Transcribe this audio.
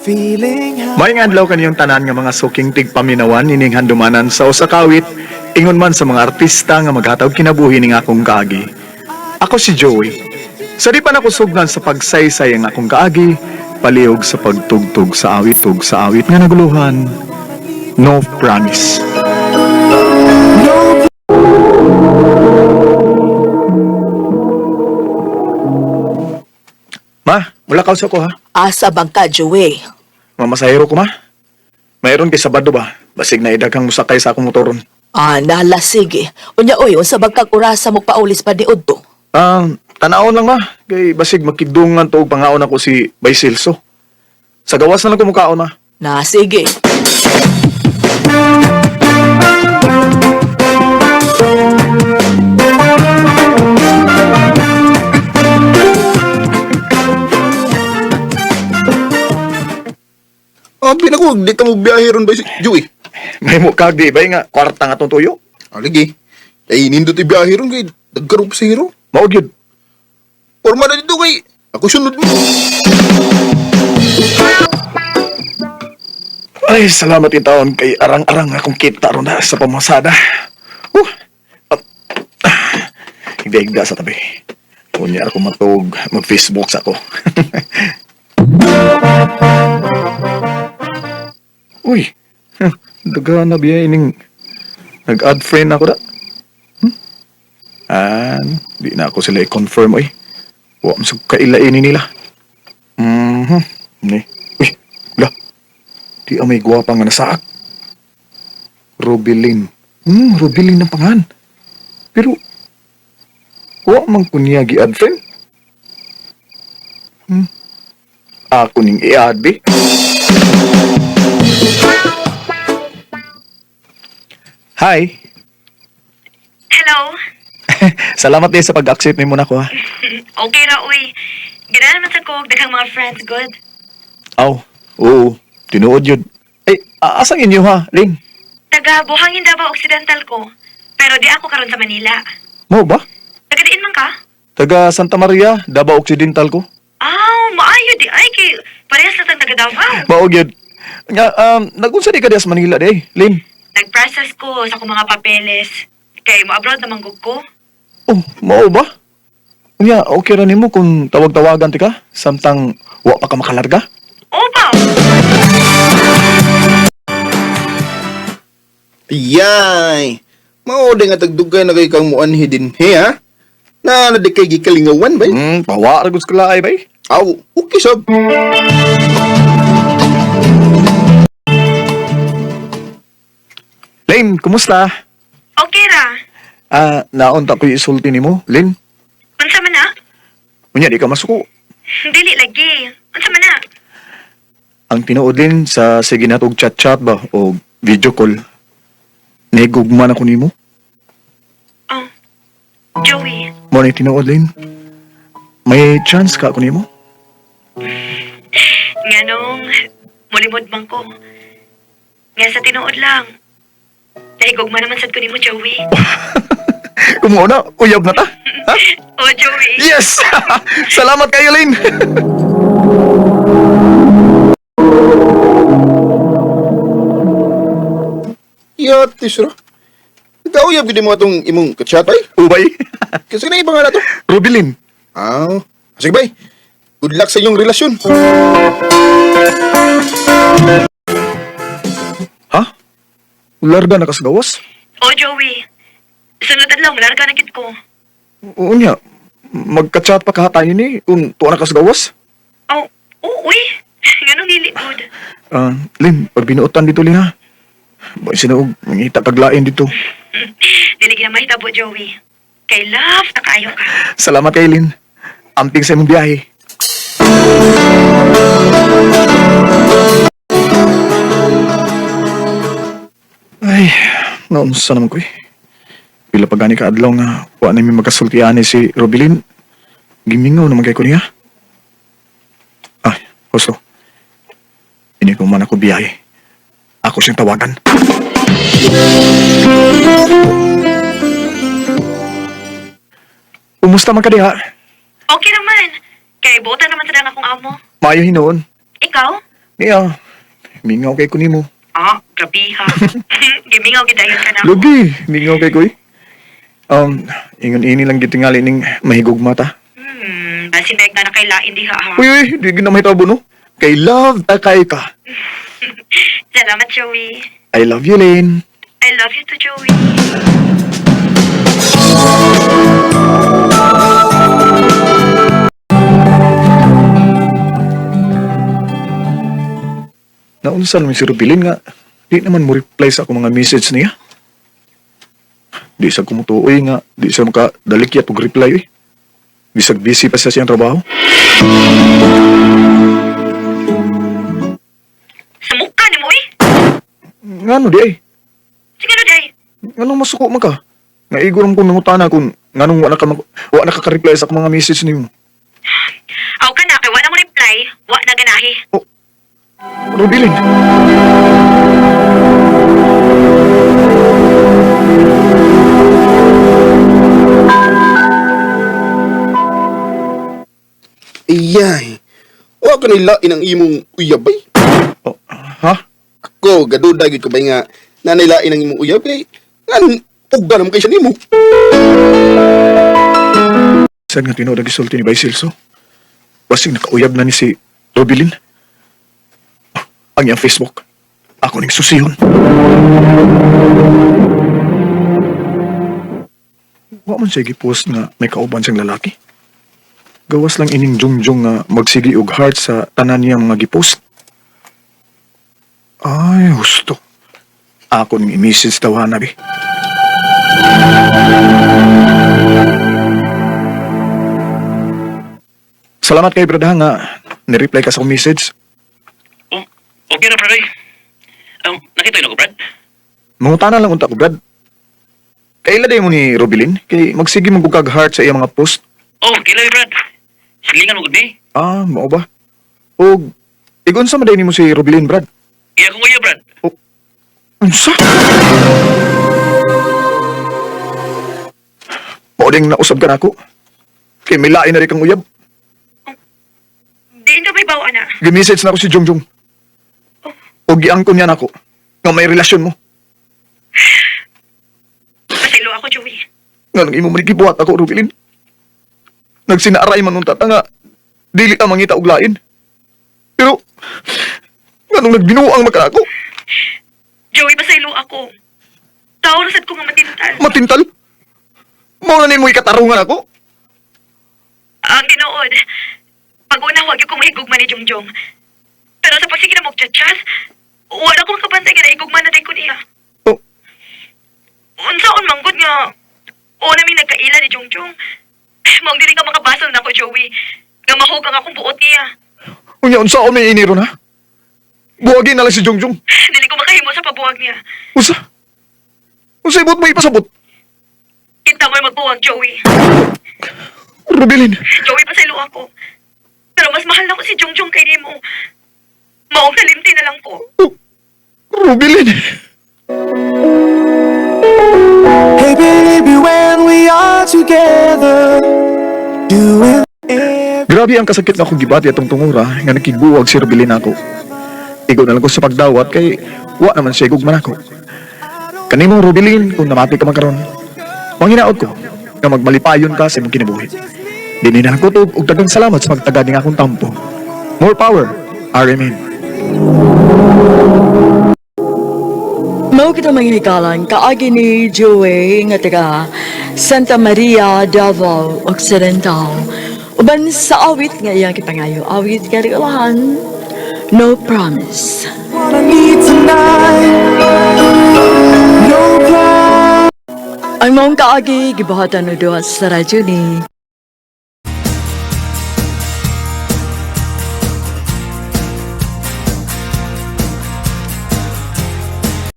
Feeling high. Maayong adlaw kaniyong tanan nga mga suking tigpaminawan ining handumanan sa usa ka awit ingon man sa mga artista nga maghatag kinabuhi ning akong kaagi. Ako si Joey. Sa di pa nako sugdan sa pagsaysay ang akong kaagi, palihog sa pagtugtog sa awit ug sa awit nga naguluhan. No promise. Ma, mula ka ko ha. Asa bang ka, Joey? Mamasahero ko ma. Mayroon kay Sabado ba? Basig na idaghang musakay sa akong motoron. Ah, nala, sige. Unya, oy, unsa bang kag orasa mo paulis pa ni Udto? Ah, tanawon lang ma. Kay basig makigdungan to og pangaon ako si Bay Celso. Sa gawas na lang ko mukaon ma. Na, sige. Ah, pinako, di ka mo biyahe ron ba si Joey? May mukha di ba nga kwarta nga tong tuyo? Ah, lagi. Ay, nindot ibiyahe ron kay dagkaroon pa sa hero. Mao gyud. Porma na dito kay ako sunod mo. Ay, salamat taon kay arang-arang akong kita ron na sa pamasada. Ah, ah, higda-higda sa tabi. Unya ako matug, mag-Facebook sa ako. Uy, huh, daga na biya ining nag-add friend ako da. Hmm? Ah, di na ako sila i-confirm oy. Wa man sa kailain ni nila. Mhm. Ni. Uy, la. Di ang may gwapa nga nasaak. Rubilin. Rubilin ang pangan. Pero, wa man ko niya gi-add friend. Ako ning i-add, be. Hi. Hello. Salamat din sa pag-accept nimo nako ha. Okay ra uy. Ganahan man sa kog daghang mga friends good. Aw, oo, tinuod yun. Ay, asang inyo ha, Ling? Taga Buhangin Davao Occidental ko. Pero di ako karon sa Manila. Mo ba? Taga diin man ka? Taga Santa Maria, Davao Occidental ko. Aw, maayo di ay kay parehas na tang taga Davao. Mao gyud. Nga nagunsa di ka diha sa Manila di, eh, Lin? Nag-process ko sa akong mga papeles. Kay mo abroad naman gud ko. Oh, mao ba? Unya, okay ra nimo kung tawag-tawagan ti ka samtang wa pa ka makalarga? Oo ba? Ayay! Mao di nga tagdugay na kay kang muanhi din he, ha? Na na di kay gikalingawan ba? Pawa ra gud sa kalaay bay. Aw, okay sab. Lin, kumusta? Okay ra. Ah, naunta ko isulti nimo, Lin. Unsa man na? Unya di ka masuko. Dili lagi. Unsa man na? Ang tinuod din sa sige natog chat-chat ba o video call. Nigugma na ko nimo. Oh. Joey, Mo ni tinuod Lin. May chance ka ko nimo? nganong mulimod man ko. Nga sa tinuod lang. Nahigugma naman sad ko nimo, Joey. Kumuha na, uyab na ta. Ha? Oh, Joey. Yes! Salamat kayo, Lin! Yatis ra. Ikaw uyab gid mo atong imong kachat bay. Ubay. Kasi na ibang nga na to. Rubilin. Aw, sige bay. Good luck sa inyong relasyon. Ha? Larga na kasgawas? Oh, Joey. Sunod adlaw, malarga na gid ko. Oo niya. Magka-chat pa ka tayo ni kung tuwa na kasgawas. Oh, oh, uy. Nganong dili good. Ah, Lin, pag binuotan dito, Lin, ha? Boy, sinuog, mangita kaglain dito. Dili gid na mahitabo, Joey. Kay love na kaayo ka. Salamat kay Lin. Amping sa imong biyahe. Ay, naunsa naman ko eh. Pila pa gani ka adlaw nga wa na mi magkasultian ni si Robilin. Gimingaw naman kay ko niya. Ay, husto. Ini ko man ako biyahe. Ako siyang tawagan. Umusta man ka diha? Okay naman. Kay buotan naman sa akong amo. Maayo hinuon. Ikaw? Niya, mingaw kay ko nimo. Ah, grabe ha. Gimingaw gid dayon ka na. Lugi, mingaw kay ko eh. Ingon ini lang gitingali ning mahigugma ta. Basin na na kay lain diha ha. Uy, uy, di gid na mahitabo no. Kay love ta kay ka. Salamat, Joey. I love you, Lane. I love you too, Joey. Naunsa naman si Rubilin nga, di naman mo reply sa akong mga message niya. Di sa kumutuoy nga, di sa makadalikyat og reply eh. Bisag busy pa sa siyang trabaho. Sumuka ni mo eh. Ngano di ay? Sige na day. Nganong masuko man ka? Naigo ram kong nangutana kung nganong wa na ka ka-reply sa akong mga message nimo. Aw ka na kay wala mo reply, wa na ganahi. Rubilin. Iyay. Wa ka nilain ang imong uyab bay. Oh, ha? Ako gaduda gyud ko bay nga nanay lain ang imong uyab kay ngan ugda naman kay siya nimo. Saan nga tinuod ang gisulti ni Bay Celso? Basig nakauyab na ni si Rubilin. Ah, ang iyang Facebook. Ako ning susihon. Wa man siya gipost nga may kauban siyang lalaki. Gawas lang ining jungjung nga magsigi og heart sa tanan niyang mga gipost. Ay, husto. Ako ning i-message tawahan bi. Salamat kay brother nga ni-reply ka sa akong message. Oh, okay ra, Brad. Oy. Nakita yun ako, Brad. Mangutana lang unta ko, Brad. Kaila day mo ni Robilin? Kay magsige man kag heart sa iya mga post. Oh, kilay, Brad. Silingan mo gud ni. Ah, mao ba? Og igon sa man day nimo si Robilin, Brad? Iya kong uya, Brad. Unsa? Mao ding nausab ka nako. Kay may lain na rin kang uyab. Diin ka may bawa na. Gimessage na ako si Jongjong. Og giangkon niya nako nga may relasyon mo. Pasaylo ako, Joey. Nga nang imo man gibuhat ako, Rubilin. Nagsinaaray man unta ta nga dili ta mangita og lain. Pero nganong nagbinuang man ka nako? Joey, pasaylo ako. Tao ra sad ko nga matintal. Matintal. Mao na nimo ikatarungan ako. Ang tinuod. Pag-una, wag yung kumahigugma ni Jongjong. Pero sa pagsige na magchat-chat, wala ko makabantay nga nahigugma na din ko niya. Oh, Unsaon manggod nga, una ming nagkaila ni Jongjong. Maong dili ka makabasol na ako, Joey. Nga mahug ang akong buot niya. unya unsaon may iniro na? Buwagin na lang si Jongjong. Dili ko makahimo sa pabuwag niya. Unsa? Unsa ibot mo ipasabot? Kita mo'y magbuwag, Joey. Rubilin. Joey, pasaylo ako. Pero mas mahal na ko si Jongjong kay nimo. Maong kalimti na lang ko. Oh, Rubilin. Hey baby, when we are together, doing Grabe ang kasakit na akong gibati atong tungura nga nakigbuwag si Rubilin ako. Igo na lang ko sa pagdawat kay wa naman siya gugman ako. Kanimong Rubilin kung namati ka man karon. Manginaot ko nga magmalipayon ka sa imong kinabuhi. Dini na lang kutob ug daghang salamat sa pagtaga ning akong tampo. More power, RMN. Mao kita mga hikalan, kaagi ni Joey nga taga Santa Maria, Davao, Occidental. Uban sa awit nga iyang kipangayo, awit nga ulahan, No Promise. what I need tonight. No plan. Ang maong kaagi, gibuhatan o duha sa radyo ni